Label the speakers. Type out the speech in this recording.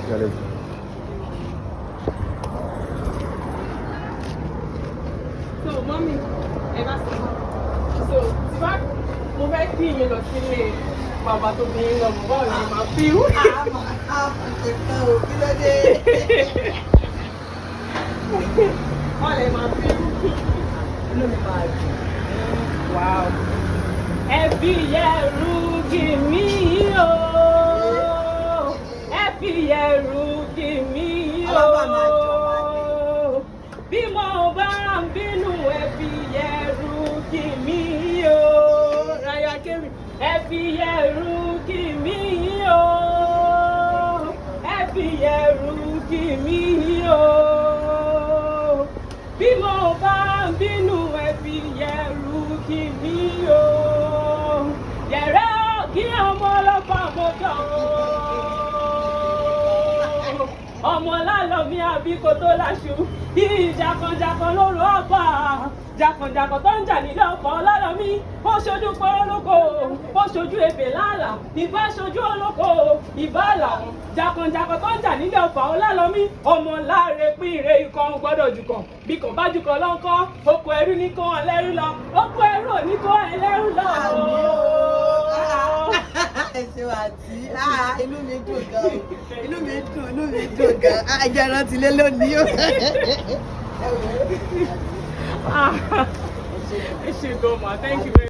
Speaker 1: Yeah, let's go.
Speaker 2: So, mummy, ẹ bá sọ. So, tí bá mo fẹ́ kí yín lọ sílé bàbá tó bí yín lọ́mọ, báwo ni màá fi wú?
Speaker 3: Àmọ́ àmọ́ kò tán o, kí ló dé?
Speaker 2: Báwo lẹ máa fi wú?
Speaker 3: Inú mi máa dùn.
Speaker 2: Wow. Ẹ fi yẹ̀rù kì mí o. Ẹ fi yẹ̀rù kì mí o.
Speaker 3: Ọlọ́pàá máa jọ wá ní.
Speaker 2: Bí mo bá ń bínú, ẹ fi yẹ̀rù kì mí o. Raya Kérì. Ẹ fi yẹ̀rù kì mí o. Ẹ fi yẹ̀rù kì mí o. Bí mo bá ń bínú, ẹ fi yẹ̀rù kì mí o. Yẹ̀rẹ́ kí ọmọ ọlọ́pàá mọ́jọ́ o. Ọmọ lálọ́mí àbí kò tó láṣu. Ìjàkànjàkàn lóru ọ̀pá. Jàkànjàkàn tó ń jà nílé ọ̀pọ̀ lálọ́mí. Ó ṣojú pọ́nrọ́kọ, ó ṣojú ebè lálà. Ìbá ṣojú olóko, ìbá làwọn. Jàkànjàkàn tó ń jà nílé ọ̀pọ̀ lálọ́mí. Ọmọ láre pínre ikọ̀ ń gbọ́dọ̀ jùkọ̀. Bí kò bá jùkọ̀ lọ́nkọ́, oko ẹrú ní kó ẹlẹ́rú lọ. Oko ẹrú ò ní kó ẹlẹ́rú lọ.
Speaker 3: Àmín o. Ẹ ṣeun àǹtí. Ah, inú mi dùn gan o. Inú mi dùn, inú mi dùn gan. Ah, ẹ jẹ́ rántí lé lónìí o. Ẹ wò ó.
Speaker 2: Ah, ẹ ṣé gan ma, thank you very